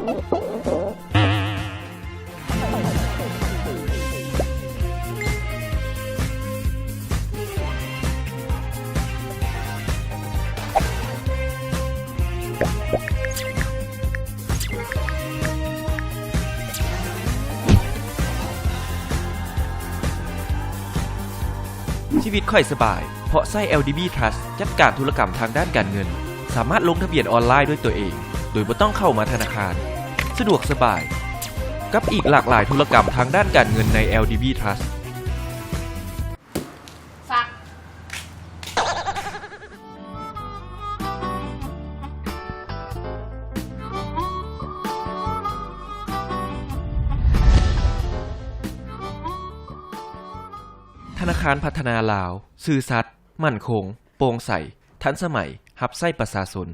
ຊີວິດຂ້ອຍສະບາຍ ເພາະໃຊ້ ແອລດີບີ Trust ຈັດການທຸລະກຳທາງດ້ານການເງິນ. ສາມາດລົງທະບຽນອອນລາຍດ້ວຍຕົວເອງ ໂດຍບໍ່ຕ້ອງເຂົ້າມາທະນາຄານ. ສະດວກສະບາຍ ກັບອີກຫຼາກຫຼາຍທຸລະກຳທາງດ້ານການເງິນໃນ ແອລດີບີ Trust. ທະນາຄານພັດທະນາລາວ ຊື່ສັດ, ໝັ້ນຄົງ, ໂປ່ງໃສ, ທັນສະໄໝ, ຮັບໃຊ້ປະຊາຊົນ.